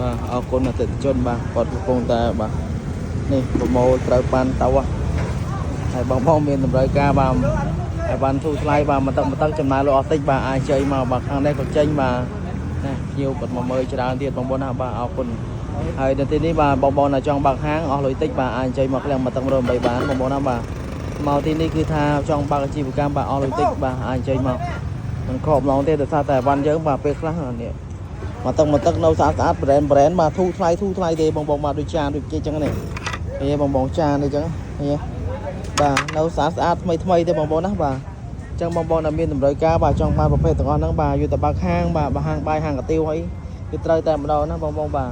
បាទអរគុណអតិថិជនបាទគាត់កំពុងតែបាទនេះប្រមូលត្រូវប៉ាន់ទៅហើយបងបងមានតម្រូវការបាទហើយបានធូរថ្លៃបាទមកទឹកមកទឹកចំណាយលុយអស់តិចបាទអាចជ័យមកបាទខាងនេះក៏ចេញបាទណាភ្ញៀវគាត់មកមើលច្រើនទៀតបងប្អូនណាបាទអរគុណហើយនៅទីនេះបាទបងប្អូនដែលចង់បើកហាងអស់លុយតិចបាទអាចជ័យមកឃ្លាំងមកទឹក108បានបងប្អូនណាបាទមកទីនេះគឺថាចង់បើកអាជីវកម្មបាទអស់លុយតិចបាទអាចជ័យមកមិនខកម្ដងទេដោយសារតែវ៉ាន់យើងបាទពេលខ្លះនេះ មកទឹកមកទឹកនៅស្អាតស្អាត brand brand បាទធូរថ្លៃធូរថ្លៃទេបងបងបាទដូចចានដូចគេចឹងនេះហេបងបងចាននេះចឹងហេបាទនៅស្អាតស្អាតថ្មីថ្មីទេបងបងណាបាទចឹងបងបងដែលមានតម្រូវការបាទចង់បានប្រភេទទាំងអស់ហ្នឹងបាទយកទៅបើកហាងបាទបើហាងបាយហាងកាទៀវអីគឺត្រូវតែម្ដងណាបងបងបាទ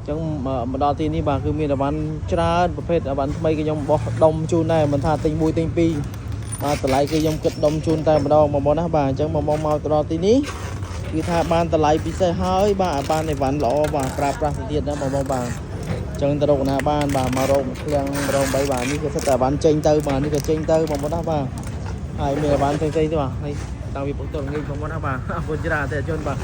ចឹងមកដល់ទីនេះបាទគឺមានអីវ៉ាន់ច្រើនប្រភេទអីវ៉ាន់ថ្មីគឺខ្ញុំបោះដុំជូនដែរមិនថាទិញមួយទិញពីរបាទតម្លៃគឺខ្ញុំគិតដុំជូនតែម្ដងបងបងណាបាទអញ្ចឹងបងបងមកទៅដល់ទីនេះ គឺថាបានតម្លៃពិសេសហើយបាទឲ្យបានអីវ៉ាន់ល្អបាទប្រើប្រាស់ទៅទៀតណាបងបងបាទអញ្ចឹងទៅរកណាបានបាទមករកឃ្លាំងរង3បាទនេះគឺសិតតែអីវ៉ាន់ចេញទៅបាទនេះក៏ចេញទៅបងប្អូនណាបាទហើយមានអីវ៉ាន់ផ្សេងៗទៀតបាទនេះតាំងពីពុកទៅងាយបងប្អូនណាបាទអរគុណច្រើនអតិថិជនបាទ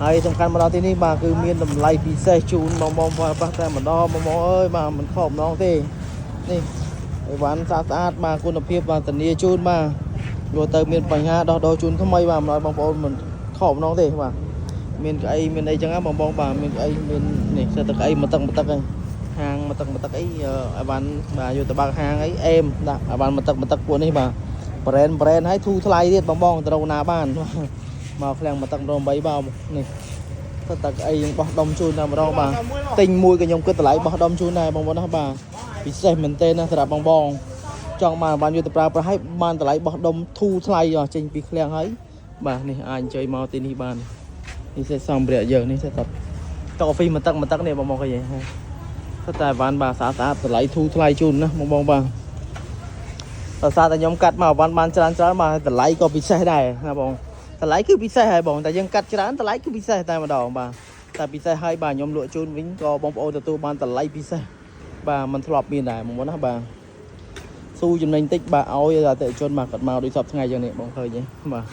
ហើយសំខាន់មកដល់ទីនេះបាទគឺមានតម្លៃពិសេសជូនបងបងប្រើប្រាស់តែម្ដងបងបងអើយបាទមិនខកម្ដងទេនេះអីវ៉ាន់ស្អាតស្អាតបាទគុណភាពបាទធានាជូនបាទយកទៅមានបញ្ហាដោះដូរជូនថ្មីបាទមិនឲ្យបងប្អូនមិន ខកម្ដងទេបាទមានកៅអីមានអីចឹងណាបងបងបាទមានកៅអីមាននេះសិតតែកៅអីមកទឹកមកទឹកហ្នឹងហាងមកទឹកមកទឹកអីឲ្យបានបាទយកទៅបើកហាងអីអេមដាក់ឲ្យបានមកទឹកមកទឹកពួកនេះបាទ brand brand ហើយធូរថ្លៃទៀតបងបងទៅរកណាបានមកឃ្លាំងមកទឹករំ8បាទនេះសិតតែកៅអីយើងបោះដុំជូនតែម្ដងបាទទិញមួយក៏ខ្ញុំគិតតម្លៃបោះដុំជូនដែរបងប្អូនណាបាទពិសេសមែនទេណាសម្រាប់បងបងចង់បានបានយកទៅប្រើប្រាស់ឲ្យបានតម្លៃបោះដុំធូរថ្លៃចេញពីឃ្លាំងហើយ បាទនេះអាចអញ្ជើញមកទីនេះបាននេះសេសម្ភារៈយើងនេះសេតតកាហ្វេមួយទឹកមួយទឹកនេះបងបងឃើញទេសិតតែបានបាទស្អាតស្អាតតម្លៃធូរថ្លៃជូនណាបងបងបាទដោយសារតែខ្ញុំកាត់មកបានបានច្រើនច្រើនបាទតម្លៃក៏ពិសេសដែរណាបងតម្លៃគឺពិសេសហើយបងតែយើងកាត់ច្រើនតម្លៃគឺពិសេសតែម្ដងបាទតែពិសេសហើយបាទខ្ញុំលក់ជូនវិញក៏បងប្អូនទទួលបានតម្លៃពិសេសបាទមិនធ្លាប់មានដែរបងប្អូនណាបាទស៊ូចំណេញតិចបាទឲ្យអតិថិជនបាទគាត់មកដូចសពថ្ងៃចឹងនេះបងឃើញទេបាទ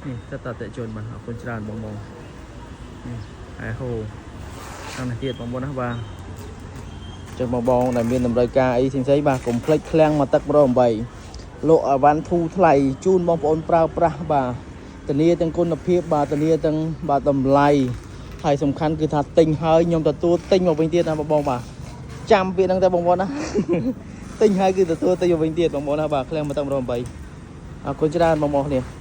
នេះសិតតតិជនបាទអរគុណច្រើនបងបងនេះអែហូខាងនេះទៀតបងប្អូនណាបាទចឹងបងបងដែលមានតម្រូវការអីផ្សេងៗបាទកុំភ្លេចឃ្លាំងមកទឹក108លក់អីវ៉ាន់ធូរថ្លៃជូនបងប្អូនប្រើប្រាស់បាទធានាទាំងគុណភាពបាទធានាទាំងបាទតម្លៃហើយសំខាន់គឺថាទិញហើយខ្ញុំទទួលទិញមកវិញទៀតណាបងបងបាទចាំពាក្យហ្នឹងតែបងប្អូនណា ទិញហើយគឺទទួលទិញមកវិញទៀតបងប្អូនណាបាទឃ្លាំងមកទឹក108អរគុណច្រើនបងប្អូនគ្នា។